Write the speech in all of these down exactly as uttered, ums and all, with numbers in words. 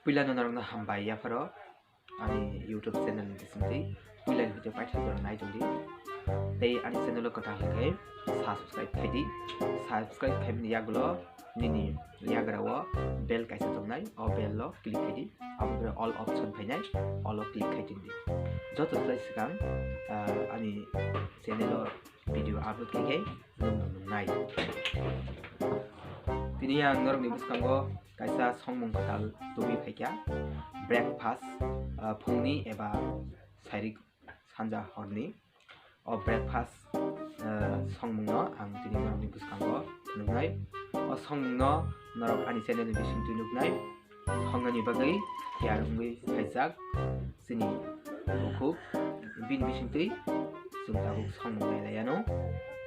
Puilano norokno hambai yapharo ani YouTube channel ni bisingtwi puilani video paithak jora nai tongdi. Tei ani channel o kwtal hwnkhe subscribe khaidi. Subscribe khaimani yagulo nini yagra o bell kaisa tongnai, o bell o click khaidi. Aboni pore all option phainai, all o click khai tongdi. Joto slai swkang, ah, ani channel o video upload khe khe nwng nungnai. Tini ang norokni bwskango kaisa songmung kwtal tubui phaikha, breakfast, ah, phungni eba sairik sanja horni. O breakfast, ah, songmungno ang tini norokni bwskango nuknai. O songmungno norok ani channel ni bisingtwi nuknai. Songnani bagwi tiyar wngwi phaijak chini bukhuk, bini bisingtwi chwng tabuk songmung nailaiyano.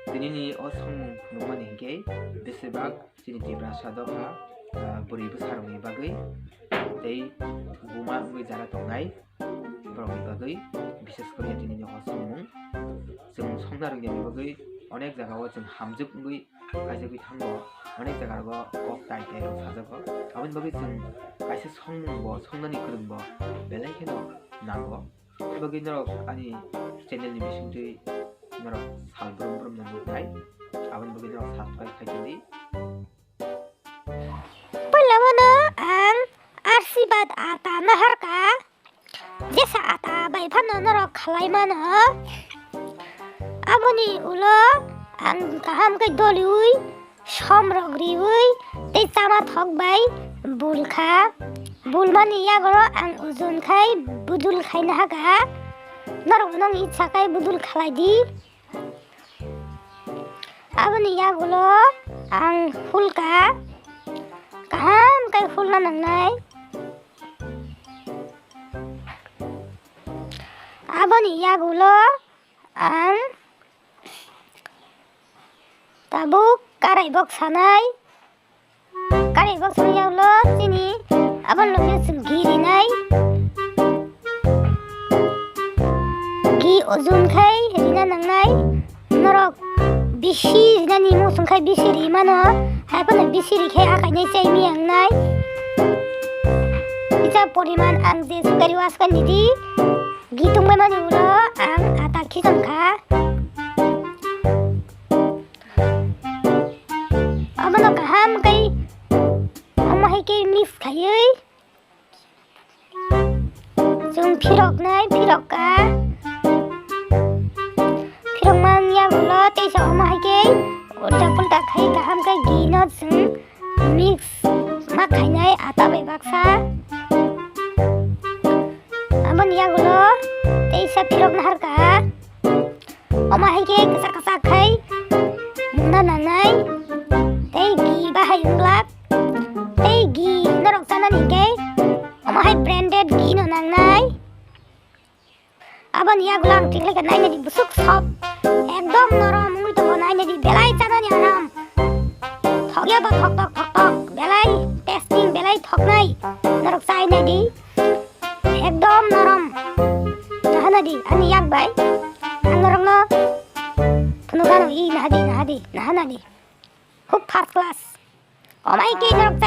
Tinini o songmung phunukmani hinkhe besibak chini Tiprasa dopha, ah, bwrwi bwsarokni bagwi tei buma wngwi jara tongnai borokni bagwi, bishes koriya tinini o songmung. Chwng songna rwngya bagwi onek jagao chwng hamjwk wngwi kaijagwi thango, onek jaga rogo kok tai tai rok sajago. Aboni bagwi chwng kaisa songmung bo, songnani kwrwng bo belai kheno nango. Aboni bagwi norok ani channel ni bisingtwi norok sal brum brum no nuknai, aboni bagwi norok subscribe khai tongdi. Puila bono ang Ashirwad ata naharkha. Jesa ata bai phano norok khalai mano. Aboni ulo ang kaham khe doliwi, som rok riwi, tei chama thok bai bulkha. Bulmani yago ang ujun khai budul khai nahakha. Norok nang icha khai budul khalai di. Aboni yagulo ang hulka, kaham khe hulna nangnai. Aboni yagulo ang tabuk karai bok sanai. Karai bok songya ulo chini aboni loge chwng ghi rinai. Ghi ojun khai rina nangnai. Norok bisi rinani muchung khai bisi ri mano. Hai phano bisi ri khe akainai chai mi wngnai. Kisa poriman ang je sukari waskani di. Ghi tungbai mani ulo ang ata khicham kha. Abono kaham khe omo hai khe mix khaiwi chwng phiroknai, phirokka. Phirokma wngya ulo teisa omo hai khe ulta pulta khai kaham khe ghi no chwng mix ma khainai ata bai baksa. Aboni yagulo teisa phirok naharkha. Omo hai khe kwchak kwchak khai mungna nangnai. Tei ghi bahai wngwlak. Tei ghi norok chanani khe omo hai branded ghi no nangnai. Aboni yagulo ang tikhlai khe nainani bwswk soft. Ekdom norom wngwi tongo nainani belai chanani aram. Thokya ba thok thok thok thok belai tasting belai thoknai. Norok chai naidi. Ekdom norom. Nahanadi ani yak bai. Ang norokno phunukgano i nahadi nahadi nahanadi. Huk first class. Omai khe norok chai.